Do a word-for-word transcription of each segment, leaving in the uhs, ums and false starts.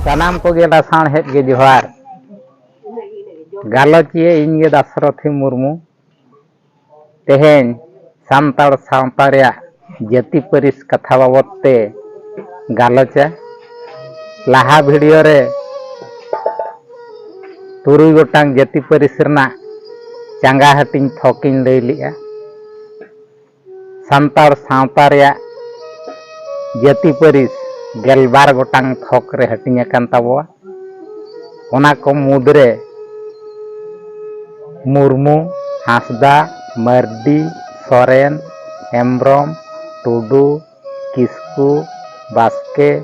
ᱥᱟᱱᱟᱢ ᱠᱚᱜᱮ ᱞᱟᱥᱟᱬᱦᱮᱫ ᱜᱮ ᱡᱚᱦᱟᱨ᱾ ᱜᱟᱞᱚᱪᱤᱭᱟᱹ ᱤᱧ ᱜᱮ ᱫᱟᱥᱨᱚᱛᱷᱤ ᱢᱩᱨᱢᱩ᱾ ᱛᱮᱦᱮᱧ ᱥᱟᱱᱛᱟᱲ ᱥᱟᱶᱛᱟ ᱨᱮᱭᱟᱜ ᱡᱟᱹᱛᱤ ᱯᱟᱹᱨᱤᱥ ᱠᱟᱛᱷᱟ ᱵᱟᱵᱚᱫ ᱛᱮ ᱜᱟᱞᱚᱪᱟ᱾ ᱞᱟᱦᱟ ᱵᱷᱤᱰᱤᱭᱳ ᱨᱮ ᱛᱩᱨᱩᱭ ᱜᱚᱴᱟᱝ ᱡᱟᱹᱛᱤ ᱯᱟᱹᱨᱤᱥ ᱨᱮᱱᱟᱜ ᱪᱟᱸᱜᱟ ᱦᱟᱹᱴᱤᱧ ᱛᱷᱚᱠ ᱤᱧ ᱞᱟᱹᱭ ᱞᱮᱜᱼᱟ᱾ ᱥᱟᱱᱛᱟᱲ ᱥᱟᱶᱛᱟ ᱨᱮᱭᱟᱜ ᱡᱟᱹᱛᱤ ᱯᱟᱹᱨᱤᱥ ᱜᱮᱞᱵᱟᱨ ᱜᱚᱴᱟᱝ ᱛᱷᱚᱠ ᱨᱮ ᱦᱟᱹᱴᱤᱧ ᱟᱠᱟᱱ ᱛᱟᱵᱚᱣᱟ᱾ ᱚᱱᱟ ᱠᱚ ᱢᱩᱫᱽᱨᱮ ᱢᱩᱨᱢᱩ, ᱦᱟᱸᱥᱫᱟ, ᱢᱟᱹᱨᱰᱤ, ᱥᱚᱨᱮᱱ, ᱦᱮᱢᱵᱨᱚᱢ, ᱴᱩᱰᱩ, ᱠᱤᱥᱠᱩ, ᱵᱟᱥᱠᱮ,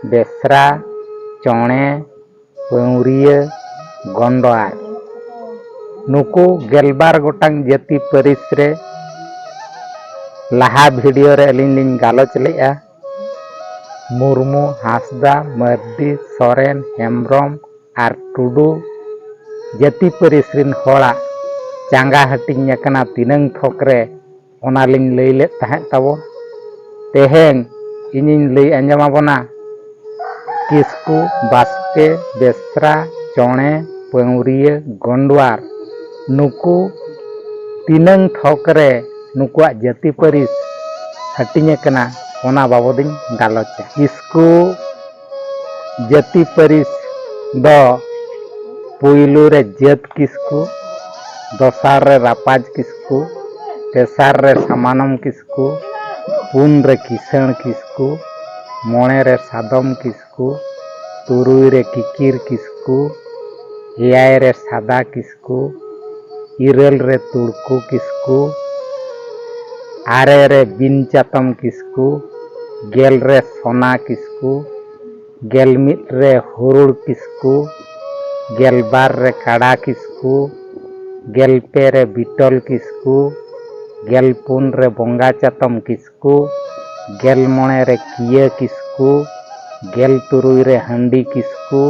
ᱵᱮᱥᱨᱟ, ᱪᱚᱬᱮ, ᱯᱟᱹᱣᱨᱤᱭᱟᱹ, ᱜᱚᱱᱰᱣᱟᱨ᱾ ᱱᱩᱠᱩ ᱜᱮᱞᱵᱟᱨ ᱜᱚᱴᱟᱝ ᱡᱟᱹᱛᱤ ᱯᱟᱹᱨᱤᱥ ᱨᱮ ᱞᱟᱦᱟ ᱵᱷᱤᱰᱤᱭᱳ ᱨᱮ ᱟᱹᱞᱤᱧ ᱞᱤᱧ ᱜᱟᱞᱚᱪ ᱞᱮᱫᱼᱟ᱾ ᱢᱩᱨᱢᱩ, ᱦᱟᱸᱥᱫᱟ, ᱢᱟᱹᱨᱰᱤ, ᱥᱚᱨᱮᱱ, ᱦᱮᱢᱵᱨᱚᱢ ᱟᱨ ᱴᱩᱰᱩ ᱡᱟᱹᱛᱤ ᱯᱟᱹᱨᱤᱥ ᱨᱤᱱ ᱦᱚᱲᱟᱜ ᱪᱟᱸᱜᱟ ᱦᱟᱹᱴᱤᱧ ᱟᱠᱟᱱᱟ ᱛᱤᱱᱟᱹᱝ ᱛᱷᱚᱠ ᱨᱮ, ᱚᱱᱟᱞᱤᱧ ᱞᱟᱹᱭ ᱞᱮᱫ ᱛᱟᱦᱮᱸᱫ ᱛᱟᱵᱚ᱾ ᱛᱮᱦᱮᱧ ᱤᱧᱤᱧ ᱞᱟᱹᱭ ᱟᱸᱡᱚᱢ ᱟᱵᱚᱱᱟ ᱠᱤᱥᱠᱩ, ᱵᱟᱥᱠᱮ, ᱵᱮᱥᱨᱟ, ᱪᱚᱬᱮ, ᱯᱟᱹᱣᱨᱤᱭᱟᱹ, ᱜᱚᱱᱰᱣᱟᱨ, ᱱᱩᱠᱩ ᱛᱤᱱᱟᱹᱝ ᱛᱷᱚᱠ ᱨᱮ ᱱᱩᱠᱩᱣᱟᱜ ᱡᱟᱹᱛᱤ ᱯᱟᱹᱨᱤᱥ ᱦᱟᱹᱴᱤᱧ ᱟᱠᱟᱱᱟ, ᱚᱱᱟ ᱵᱟᱵᱚᱫᱤᱧ ᱜᱟᱞᱚᱪᱟ᱾ ᱠᱤᱥᱠᱩ ᱡᱟᱹᱛᱤ ᱯᱟᱹᱨᱤᱥ ᱫᱚ ᱯᱩᱭᱞᱩ ᱨᱮ ᱡᱟᱹᱛ ᱠᱤᱥᱠᱩ, ᱫᱚᱥᱟᱨ ᱨᱮ ᱨᱟᱯᱟᱡᱽ ᱠᱤᱥᱠᱩ, ᱛᱮᱥᱟᱨ ᱨᱮ ᱥᱟᱢᱟᱱᱚᱢ ᱠᱤᱥᱠᱩ, ᱯᱩᱱ ᱨᱮ ᱠᱤᱥᱟᱹᱬ ᱠᱤᱥᱠᱩ, ᱢᱚᱬᱮ ᱨᱮ ᱥᱟᱫᱚᱢ ᱠᱤᱥᱠᱩ, ᱛᱩᱨᱩᱭ ᱨᱮ ᱠᱤᱠᱤᱨ ᱠᱤᱥᱠᱩ, ᱮᱭᱟᱭ ᱨᱮ ᱥᱟᱫᱟ ᱠᱤᱥᱠᱩ, ᱤᱨᱟᱹᱞ ᱨᱮ ᱛᱩᱲᱠᱩ ᱠᱤᱥᱠᱩ, ᱟᱨᱮ ᱨᱮ ᱵᱤᱱ ᱪᱟᱛᱚᱢ ᱠᱤᱥᱠᱩ, ᱜᱮᱞ ᱨᱮ ᱥᱚᱱᱟ ᱠᱤᱥᱠᱩ, ᱜᱮᱞ ᱢᱤᱫ ᱨᱮ ᱦᱩᱨᱩᱲ ᱠᱤᱥᱠᱩ, ᱜᱮᱞ ᱵᱟᱨ ᱨᱮ ᱠᱟᱰᱟ ᱠᱤᱥᱠᱩ, ᱜᱮᱞ ᱯᱮ ᱨᱮ ᱵᱤᱴᱚᱞ ᱠᱤᱥᱠᱩ, ᱜᱮᱞ ᱯᱩᱱ ᱨᱮ ᱵᱚᱸᱜᱟ ᱪᱟᱛᱚᱢ ᱠᱤᱥᱠᱩ, ᱜᱮᱞ ᱢᱚᱬᱮ ᱨᱮ ᱠᱤᱭᱟᱹ ᱠᱤᱥᱠᱩ, ᱜᱮᱞ ᱛᱩᱨᱩᱭ ᱨᱮ ᱦᱟᱺᱰᱤ ᱠᱤᱥᱠᱩ,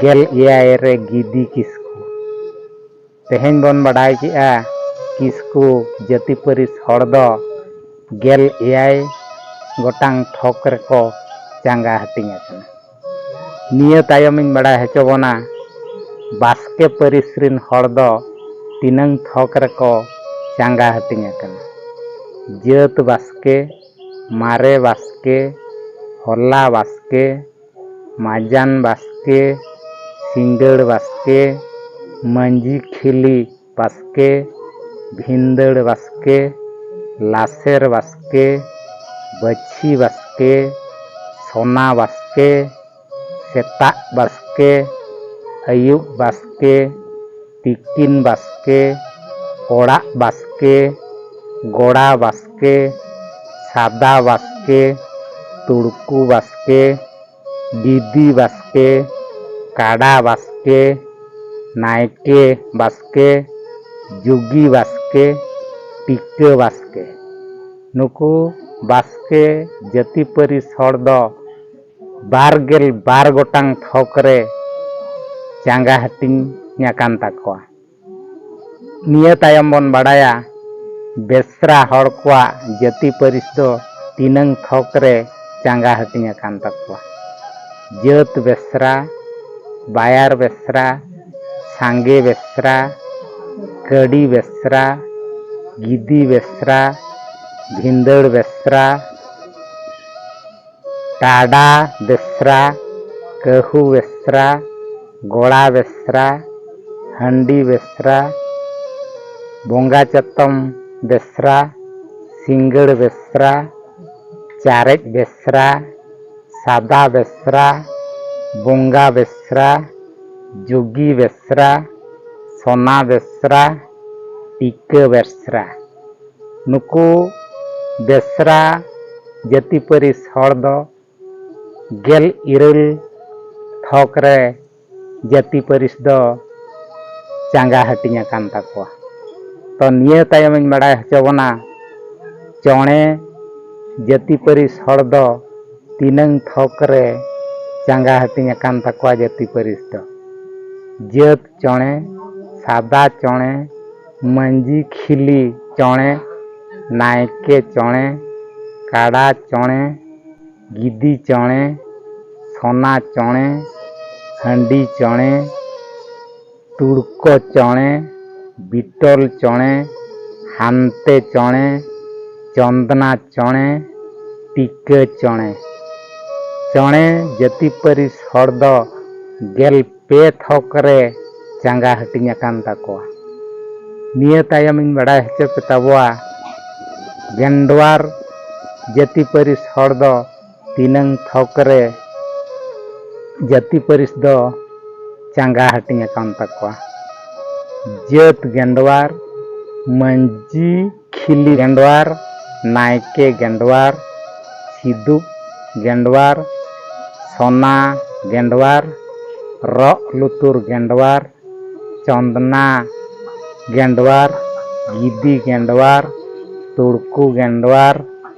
ᱜᱮᱞ ᱮᱭᱟᱭ ᱨᱮ ᱜᱤᱫᱤ ᱠᱤᱥᱠᱩ᱾ ᱛᱮᱦᱮᱧ ᱵᱚᱱ ᱵᱟᱰᱟᱭ ᱠᱮᱜᱼᱟ, ᱠᱤᱥᱠᱩ ᱡᱟᱹᱛᱤ ᱯᱟᱹᱨᱤᱥ ᱦᱚᱲ ᱫᱚ ᱜᱮᱞ ᱮᱭᱟᱭ ᱜᱚᱴᱟᱝ ᱛᱷᱚᱠ ᱨᱮᱠᱚ ᱪᱟᱸᱜᱟ ᱦᱟᱹᱴᱤᱧ ᱟᱠᱟᱱᱟ᱾ ᱱᱤᱭᱟᱹ ᱛᱟᱭᱚᱢᱤᱧ ᱵᱟᱲᱟᱭ ᱦᱚᱪᱚ ᱵᱚᱱᱟ, ᱵᱟᱥᱠᱮ ᱯᱟᱹᱨᱤᱥ ᱨᱤᱱ ᱦᱚᱲ ᱫᱚ ᱛᱤᱱᱟᱹᱝ ᱛᱷᱚᱠ ᱨᱮᱠᱚ ᱪᱟᱸᱜᱟ ᱦᱟᱹᱴᱤᱧ ᱟᱠᱟᱱᱟ᱾ ᱡᱟᱹᱛ ᱵᱟᱥᱠᱮ, ᱢᱟᱨᱮ ᱵᱟᱥᱠᱮ, ᱦᱚᱞᱟ ᱵᱟᱥᱠᱮ, ᱢᱟᱡᱟᱱ ᱵᱟᱥᱠᱮ, ᱥᱤᱸᱜᱟᱹᱲ ᱵᱟᱥᱠᱮ, ᱢᱟᱹᱡᱷᱤ ᱠᱷᱤᱞᱤ ᱵᱟᱥᱠᱮ, ᱵᱷᱤᱸᱫᱟᱹᱲ ᱵᱟᱥᱠᱮ, ᱞᱟᱥᱮᱨ ᱵᱟᱥᱠᱮ, ᱵᱟᱹᱪᱷᱤ ᱵᱟᱥᱠᱮ, ᱥᱚᱱᱟ ᱵᱟᱥᱠᱮ, ᱥᱮᱛᱟᱜ ᱵᱟᱥᱠᱮ, ᱟᱹᱭᱩᱵ ᱵᱟᱥᱠᱮ, ᱛᱤᱠᱤᱱ ᱵᱟᱥᱠᱮ, ᱚᱲᱟᱜ ᱵᱟᱥᱠᱮ, ᱜᱚᱲᱟ ᱵᱟᱥᱠᱮ, ᱥᱟᱫᱟ ᱵᱟᱥᱠᱮ, ᱛᱩᱲᱠᱩ ᱵᱟᱥᱠᱮ, ᱜᱤᱫᱤ ᱵᱟᱥᱠᱮ, ᱠᱟᱰᱟ ᱵᱟᱥᱠᱮ, ᱱᱟᱭᱠᱮ ᱵᱟᱥᱠᱮ, ᱡᱩᱜᱤ ᱵᱟᱥᱠᱮ, ᱴᱤᱠᱟᱹ ᱵᱟᱥᱠᱮ᱾ ᱱᱩᱠᱩ ᱵᱟᱥᱠᱮ ᱡᱟᱹᱛᱤ ᱯᱟᱹᱨᱤᱥ ᱦᱚᱲ ᱫᱚ ᱵᱟᱨ ᱜᱮᱞ ᱵᱟᱨ ᱜᱚᱴᱟᱝ ᱛᱷᱚᱠ ᱨᱮ ᱪᱟᱸᱜᱟ ᱦᱟᱹᱴᱤᱧ ᱟᱠᱟᱱ ᱛᱟᱠᱚᱣᱟ᱾ ᱱᱤᱭᱟᱹ ᱛᱟᱭᱚᱢ ᱵᱚᱱ ᱵᱟᱰᱟᱭᱟ, ᱵᱮᱥᱨᱟ ᱦᱚᱲ ᱠᱚᱣᱟᱜ ᱡᱟᱹᱛᱤ ᱯᱟᱹᱨᱤᱥ ᱫᱚ ᱛᱤᱱᱟᱹᱝ ᱛᱷᱚᱠ ᱨᱮ ᱪᱟᱸᱜᱟ ᱦᱟᱹᱴᱤᱧ ᱟᱠᱟᱱ ᱛᱟᱠᱚᱣᱟ᱾ ᱡᱟᱹᱛ ᱵᱮᱥᱨᱟ, ᱵᱟᱭᱟᱨ ᱵᱮᱥᱨᱟ, ᱥᱟᱸᱜᱮ ᱵᱮᱥᱨᱟ, ᱠᱟᱹᱰᱤ ᱵᱮᱥᱨᱟ, ᱜᱤᱫᱤ ᱵᱮᱥᱨᱟ, ᱵᱷᱤᱸᱫᱟᱹᱲ ᱵᱮᱥᱨᱟ, ᱴᱟᱰᱟ ᱵᱮᱥᱨᱟ, ᱠᱟᱹᱦᱩ ᱵᱮᱥᱨᱟ, ᱜᱚᱲᱟ ᱵᱮᱥᱨᱟ, ᱦᱟᱺᱰᱤ ᱵᱮᱥᱨᱟ, ᱵᱚᱸᱜᱟ ᱪᱟᱛᱚᱢ ᱵᱮᱥᱨᱟ, ᱥᱤᱸᱜᱟᱹᱲ ᱵᱮᱥᱨᱟ, ᱪᱟᱨᱮᱡ ᱵᱮᱥᱨᱟ, ᱥᱟᱫᱟ ᱵᱮᱥᱨᱟ, ᱵᱚᱸᱜᱟ ᱵᱮᱥᱨᱟ, ᱡᱩᱜᱤ ᱵᱮᱥᱨᱟ, ᱥᱚᱱᱟ ᱵᱮᱥᱨᱟ, ᱴᱤᱠᱟᱹ ᱵᱮᱥᱨᱟ᱾ ᱱᱩᱠᱩ ᱵᱮᱥᱨᱟ ᱡᱟᱹᱛᱤ ᱯᱟᱹᱨᱤᱥ ᱦᱚᱲ ᱫᱚ ᱜᱮᱞ ᱤᱨᱟᱹᱞ ᱛᱷᱚᱠ ᱨᱮ ᱡᱟᱹᱛᱤ ᱯᱟᱹᱨᱤᱥ ᱫᱚ ᱪᱟᱸᱜᱟ ᱦᱟᱹᱴᱤᱧ ᱟᱠᱟᱱ ᱛᱟᱠᱚᱣᱟ᱾ ᱛᱚ, ᱱᱤᱭᱟᱹ ᱛᱟᱭᱚᱢᱤᱧ ᱵᱟᱲᱟᱭ ᱦᱚᱪᱚ ᱵᱚᱱᱟ, ᱪᱚᱬᱮ ᱡᱟᱹᱛᱤ ᱯᱟᱹᱨᱤᱥ ᱦᱚᱲ ᱫᱚ ᱛᱤᱱᱟᱹᱝ ᱛᱷᱚᱠ ᱨᱮ ᱪᱟᱸᱜᱟ ᱦᱟᱹᱴᱤᱧ ᱟᱠᱟᱱ ᱛᱟᱠᱚᱣᱟ ᱡᱟᱹᱛᱤ ᱯᱟᱹᱨᱤᱥ ᱫᱚ? ᱡᱟᱹᱛ ᱪᱚᱬᱮ, ᱥᱟᱫᱟ ᱪᱚᱬᱮ, ᱢᱟᱹᱡᱷᱤ ᱠᱷᱤᱞᱤ ᱪᱚᱬᱮ, ᱱᱟᱭᱠᱮ ᱪᱚᱬᱮ, ᱠᱟᱰᱟ ᱪᱚᱬᱮ, ᱜᱤᱫᱤ ᱪᱚᱬᱮ, ᱥᱚᱱᱟ ᱪᱚᱬᱮ, ᱦᱟᱺᱰᱤ ᱪᱚᱬᱮ, ᱛᱩᱲᱠᱚ ᱪᱚᱬᱮ, ᱵᱤᱴᱚᱞ ᱪᱚᱬᱮ, ᱦᱟᱱᱛᱮ ᱪᱚᱬᱮ, ᱪᱚᱸᱫᱽᱱᱟ ᱪᱚᱬᱮ, ᱴᱤᱠᱟᱹ ᱪᱚᱬᱮ᱾ ᱪᱚᱬᱮ ᱡᱟᱹᱛᱤ ᱯᱟᱹᱨᱤᱥ ᱦᱚᱲ ᱫᱚ ᱜᱮᱞ ᱯᱮ ᱛᱷᱚᱠ ᱨᱮ ᱪᱟᱸᱜᱟ ᱦᱟᱹᱴᱤᱧ ᱟᱠᱟᱱ ᱛᱟᱠᱚᱣᱟ᱾ ᱱᱤᱭᱟᱹ ᱛᱟᱭᱚᱢ ᱤᱧ ᱵᱟᱲᱟᱭ ᱦᱚᱪᱚ ᱯᱮ ᱛᱟᱵᱚᱣᱟ, ᱜᱮᱱᱰᱣᱟᱨ ᱡᱟᱹᱛᱤ ᱯᱟᱹᱨᱤᱥ ᱦᱚᱲ ᱫᱚ ᱛᱤᱱᱟᱹᱝ ᱛᱷᱚᱠ ᱨᱮ ᱡᱟᱹᱛᱤ ᱯᱟᱹᱨᱤᱥ ᱫᱚ ᱪᱟᱸᱜᱟ ᱦᱟᱹᱴᱤᱧ ᱟᱠᱟᱱ ᱛᱟᱠᱚᱣᱟ᱾ ᱡᱟᱹᱛ ᱜᱮᱱᱰᱣᱟᱨ, ᱢᱟᱹᱡᱷᱤ ᱠᱷᱤᱞᱤ ᱜᱮᱱᱰᱣᱟᱨ, ᱱᱟᱭᱠᱮ ᱜᱮᱱᱰᱣᱟᱨ, ᱥᱤᱫᱩᱯ ᱜᱮᱱᱰᱣᱟᱨ, ᱥᱚᱱᱟ ᱜᱮᱱᱰᱣᱟᱨ, ᱨᱚᱜ ᱞᱩᱛᱩᱨ ᱜᱮᱱᱰᱣᱟᱨ, ᱪᱚᱸᱫᱽᱱᱟ ᱜᱮᱱᱰᱣᱟᱨ, ᱜᱤᱫᱤ ᱜᱮᱱᱰᱣᱟᱨ, ᱛᱩᱲᱠᱩ ᱜᱮᱱᱰᱣᱟᱨ,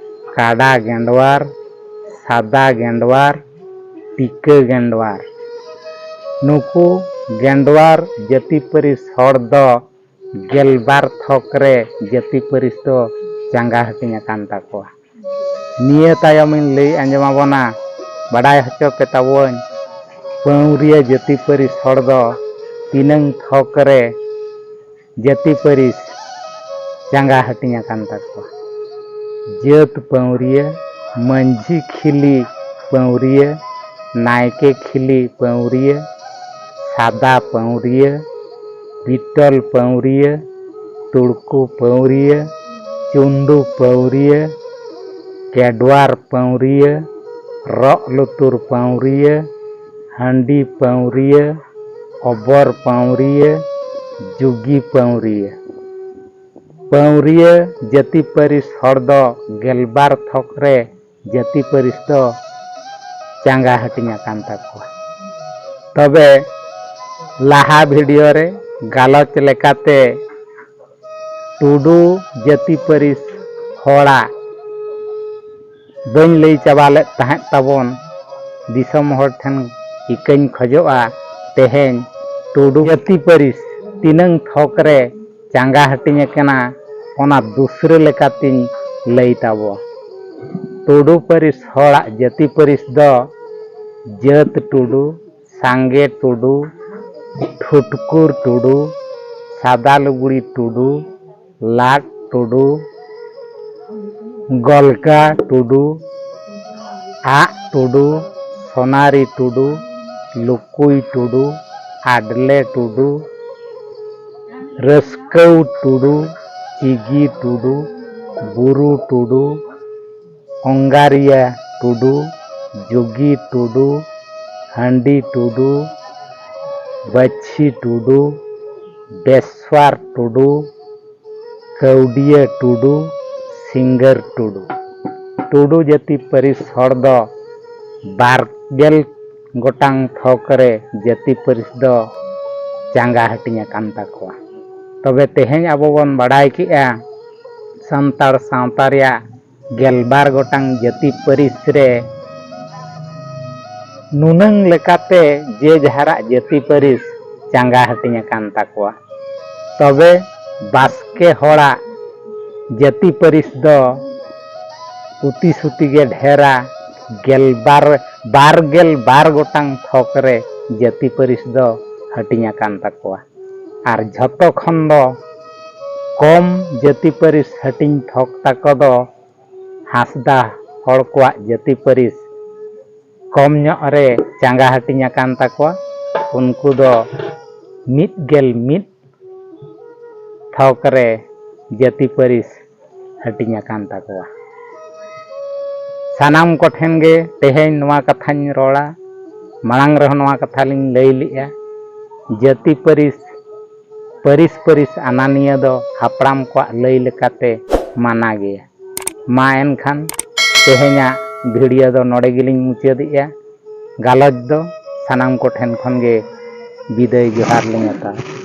ᱠᱟᱰᱟ ᱜᱮᱱᱰᱣᱟᱨ, ᱥᱟᱫᱟ ᱜᱮᱱᱰᱣᱟᱨ, ᱴᱤᱠᱟᱹ ᱜᱮᱱᱰᱣᱟᱨ᱾ ᱱᱩᱠᱩ ᱜᱮᱱᱰᱣᱟᱨ ᱡᱟᱹᱛᱤ ᱯᱟᱹᱨᱤᱥ ᱦᱚᱲ ᱫᱚ ᱜᱮᱞᱵᱟᱨ ᱛᱷᱚᱠ ᱨᱮ ᱡᱟᱹᱛᱤ ᱯᱟᱹᱨᱤᱥ ᱫᱚ ᱪᱟᱸᱜᱟ ᱦᱟᱹᱴᱤᱧ ᱟᱠᱟᱱ ᱛᱟᱠᱚᱣᱟ᱾ ᱱᱤᱭᱟᱹ ᱛᱟᱭᱚᱢᱤᱧ ᱞᱟᱹᱭ ᱟᱸᱡᱚᱢ ᱟᱵᱚᱱᱟ, ᱵᱟᱰᱟᱭ ᱦᱚᱪᱚ ᱯᱮ ᱛᱟᱵᱚᱱ, ᱯᱟᱹᱣᱨᱤᱭᱟᱹ ᱡᱟᱹᱛᱤ ᱯᱟᱹᱨᱤᱥ ᱦᱚᱲ ᱫᱚ ᱛᱤᱱᱟᱹᱝ ᱛᱷᱚᱠ ᱨᱮ ᱡᱟᱹᱛᱤ ᱯᱟᱹᱨᱤᱥ ᱪᱟᱸᱜᱟ ᱦᱟᱹᱴᱤᱧ ᱟᱠᱟᱱ ᱛᱟᱠᱚᱣᱟ᱾ ᱡᱟᱹᱛ ᱯᱟᱹᱣᱨᱤᱭᱟᱹ, ᱢᱟᱹᱡᱷᱤ ᱠᱷᱤᱞᱤ ᱯᱟᱹᱣᱨᱤᱭᱟᱹ, ᱱᱟᱭᱠᱮ ᱠᱷᱤᱞᱤ ᱯᱟᱹᱣᱨᱤᱭᱟᱹ, ᱥᱟᱫᱟ ᱯᱟᱹᱣᱨᱤᱭᱟᱹ, ᱵᱤᱴᱚᱞ ᱯᱟᱹᱣᱨᱤᱭᱟᱹ, ᱛᱩᱲᱠᱩ ᱯᱟᱹᱣᱨᱤᱭᱟᱹ, ᱪᱩᱱᱰᱩ ᱯᱟᱹᱣᱨᱤᱭᱟᱹ, ᱜᱮᱰᱣᱟᱨ ᱯᱟᱹᱣᱨᱤᱭᱟᱹ, ᱨᱚᱜ ᱞᱩᱛᱩᱨ ᱯᱟᱹᱣᱨᱤᱭᱟᱹ, ᱦᱟᱺᱰᱤ ᱯᱟᱹᱣᱨᱤᱭᱟᱹ, ᱚᱵᱚᱨ ᱯᱟᱹᱣᱨᱤᱭᱟᱹ, ᱡᱩᱜᱤ ᱯᱟᱹᱣᱨᱤᱭᱟᱹ᱾ ᱯᱟᱹᱣᱨᱤᱭᱟᱹ ᱡᱟᱹᱛᱤ ᱯᱟᱹᱨᱤᱥ ᱦᱚᱲ ᱫᱚ ᱜᱮᱞᱵᱟᱨ ᱛᱷᱚᱠ ᱨᱮ ᱡᱟᱹᱛᱤ ᱯᱟᱹᱨᱤᱥ ᱫᱚ ᱪᱟᱸᱜᱟ ᱦᱟᱹᱴᱤᱧ ᱟᱠᱟᱱ ᱛᱟᱠᱚᱣᱟ᱾ ᱛᱚᱵᱮ ᱞᱟᱦᱟ ᱵᱷᱤᱰᱤᱭᱳ ᱨᱮ ᱜᱟᱞᱚᱪ ᱞᱮᱠᱟᱛᱮ ᱴᱩᱰᱩ ᱡᱟᱹᱛᱤ ᱯᱟᱹᱨᱤᱥ ᱦᱚᱲᱟᱜ ᱵᱟᱹᱧ ᱞᱟᱹᱭ ᱪᱟᱵᱟ ᱞᱮᱫ ᱛᱟᱦᱮᱸᱫ ᱛᱟᱵᱚᱱ᱾ ᱫᱤᱥᱚᱢ ᱦᱚᱲ ᱴᱷᱮᱱ ᱤᱠᱟᱹᱧ ᱠᱷᱚᱡᱚᱜᱼᱟ, ᱛᱮᱦᱮᱧ ᱴᱩᱰᱩ ᱡᱟᱹᱛᱤ ᱯᱟᱹᱨᱤᱥ ᱛᱤᱱᱟᱹᱝ ᱛᱷᱚᱠ ᱨᱮ ᱪᱟᱸᱜᱟ ᱦᱟᱹᱴᱤᱧ ᱟᱠᱟᱱᱟ, ᱚᱱᱟ ᱫᱩᱥᱨᱟᱹ ᱞᱮᱠᱟᱛᱤᱧ ᱞᱟᱹᱭ ᱛᱟᱵᱚ᱾ ᱴᱩᱰᱩ ᱯᱟᱹᱨᱤᱥ ᱦᱚᱲᱟᱜ ᱡᱟᱹᱛᱤ ᱯᱟᱹᱨᱤᱥ ᱫᱚ ᱡᱟᱹᱛ ᱴᱩᱰᱩ, ᱥᱟᱸᱜᱮ ᱴᱩᱰᱩ, ᱴᱷᱩᱴᱠᱩᱨ ᱴᱩᱰᱩ, ᱥᱟᱫᱟ ᱞᱩᱜᱽᱲᱤ ᱴᱩᱰᱩ, ᱞᱟᱫ ᱴᱩᱰᱩ, ᱜᱚᱞᱜᱟ ᱴᱩᱰᱩ, ᱟᱜ ᱴᱩᱰᱩ, ᱥᱚᱱᱟᱨᱤ ᱴᱩᱰᱩ, ᱞᱩᱠᱩᱭ ᱴᱩᱰᱩ, ᱟᱰᱞᱮ ᱴᱩᱰᱩ, ᱨᱟᱹᱥᱠᱟᱹᱣ ᱴᱩᱰᱩ, ᱪᱤᱜᱤ ᱴᱩᱰᱩ, ᱵᱩᱨᱩ ᱴᱩᱰᱩ, ᱚᱝᱜᱟᱨᱤᱭᱟ ᱴᱩᱰᱩ, ᱡᱩᱜᱤ ᱴᱩᱰᱩ, ᱦᱟᱺᱰᱤ ᱴᱩᱰᱩ, ᱵᱟᱹᱪᱷᱤ ᱴᱩᱰᱩ, ᱵᱮᱥᱣᱟᱨ ᱴᱩᱰᱩ, ᱠᱟᱹᱣᱰᱤᱭᱟᱹ ᱴᱩᱰᱩ, ᱥᱤᱝᱜᱟᱹᱨ ᱴᱩᱰᱩ᱾ ᱴᱩᱰᱩ ᱡᱟᱹᱛᱤ ᱯᱟᱹᱨᱤᱥ ᱦᱚᱲ ᱫᱚ ᱵᱟᱨ ᱜᱮᱞ ᱜᱚᱴᱟᱝ ᱛᱷᱚᱠ ᱨᱮ ᱡᱟᱹᱛᱤ ᱯᱟᱹᱨᱤᱥ ᱫᱚ ᱪᱟᱸᱜᱟ ᱦᱟᱹᱴᱤᱧ ᱟᱠᱟᱱ ᱛᱟᱠᱚᱣᱟ᱾ ᱛᱚᱵᱮ ᱛᱮᱦᱮᱧ ᱟᱵᱚ ᱵᱚᱱ ᱵᱟᱲᱟᱭ ᱠᱮᱜᱼᱟ ᱥᱟᱱᱛᱟᱲ ᱥᱟᱶᱛᱟ ᱨᱮᱭᱟᱜ ᱜᱮᱞᱵᱟᱨ ᱜᱚᱴᱟᱝ ᱡᱟᱹᱛᱤ ᱯᱟᱹᱨᱤᱥ ᱨᱮ ᱱᱩᱱᱟᱹᱝ ᱞᱮᱠᱟᱛᱮ ᱡᱮ ᱡᱟᱦᱟᱨᱟᱜ ᱡᱟᱹᱛᱤ ᱯᱟᱹᱨᱤᱥ ᱪᱟᱸᱜᱟ ᱦᱟᱹᱴᱤᱧ ᱟᱠᱟᱱ ᱛᱟᱠᱚᱣᱟ᱾ ᱛᱚᱵᱮ ᱵᱟᱥᱠᱮ ᱦᱚᱲᱟᱜ ᱡᱟᱹᱛᱤ ᱯᱟᱹᱨᱤᱥ ᱫᱚ ᱩᱛᱤ ᱥᱩᱛᱤ ᱜᱮ ᱰᱷᱮᱨᱟ, ᱜᱮᱞᱵᱟᱨ, ᱵᱟᱨ ᱜᱮᱞ ᱵᱟᱨ ᱜᱚᱴᱟᱝ ᱛᱷᱚᱠ ᱨᱮ ᱡᱟᱹᱛᱤ ᱯᱟᱹᱨᱤᱥ ᱫᱚ ᱦᱟᱹᱴᱤᱧ ᱟᱠᱟᱱ ᱛᱟᱠᱚᱣᱟ᱾ ᱟᱨ ᱡᱷᱚᱛᱚ ᱠᱷᱚᱱ ᱫᱚ ᱠᱚᱢ ᱡᱟᱹᱛᱤ ᱯᱟᱹᱨᱤᱥ ᱦᱟᱹᱴᱤᱧ ᱛᱷᱚᱠ ᱛᱟᱠᱚ ᱫᱚ ᱦᱟᱸᱥᱫᱟ ᱦᱚᱲ ᱠᱚᱣᱟᱜ ᱡᱟᱹᱛᱤ ᱯᱟᱹᱨᱤᱥ ᱠᱚᱢ ᱧᱚᱜ ᱨᱮ ᱪᱟᱸᱜᱟ ᱦᱟᱹᱴᱤᱧ ᱟᱠᱟᱱ ᱛᱟᱠᱚᱣᱟ᱾ ᱩᱱᱠᱩ ᱫᱚ ᱢᱤᱫ ᱜᱮᱞ ᱢᱤᱫ ᱛᱷᱚᱠ ᱨᱮ ᱡᱟᱹᱛᱤ ᱯᱟᱹᱨᱤᱥ ᱦᱟᱹᱴᱤᱧ ᱟᱠᱟᱱ ᱛᱟᱠᱚᱣᱟ᱾ ᱥᱟᱱᱟᱢ ᱠᱚᱴᱷᱮᱱ ᱜᱮ ᱛᱮᱦᱮᱧ ᱱᱚᱣᱟ ᱠᱟᱛᱷᱟᱧ ᱨᱚᱲᱟ, ᱢᱟᱲᱟᱝ ᱨᱮᱦᱚᱸ ᱱᱚᱣᱟ ᱠᱟᱛᱷᱟ ᱞᱤᱧ ᱞᱟᱹᱭ ᱞᱮᱜᱼᱟ, ᱡᱟᱹᱛᱤ ᱯᱟᱹᱨᱤᱥ, ᱯᱟᱹᱨᱤᱥ ᱯᱟᱹᱨᱤᱥ ᱟᱱᱟᱱᱤᱭᱟᱹ ᱫᱚ ᱦᱟᱯᱲᱟᱢ ᱠᱚᱣᱟᱜ ᱞᱟᱹᱭ ᱞᱮᱠᱟᱛᱮ ᱢᱟᱱᱟ ᱜᱮᱭᱟ᱾ ᱢᱟ ᱮᱱᱠᱷᱟᱱ ᱛᱮᱦᱮᱧᱟᱜ ᱵᱷᱤᱰᱤᱭᱳ ᱫᱚ ᱱᱚᱰᱮ ᱜᱮᱞᱤᱧ ᱢᱩᱪᱟᱹᱫᱮᱜᱼᱟ᱾ ᱜᱟᱞᱚᱪ ᱫᱚ ᱥᱟᱱᱟᱢ ᱠᱚᱴᱷᱮᱱ ᱠᱷᱚᱱ ᱜᱮ ᱵᱤᱫᱟᱹᱭ ᱡᱚᱦᱟᱨ ᱞᱤᱧ ᱦᱟᱛᱟᱣᱟ᱾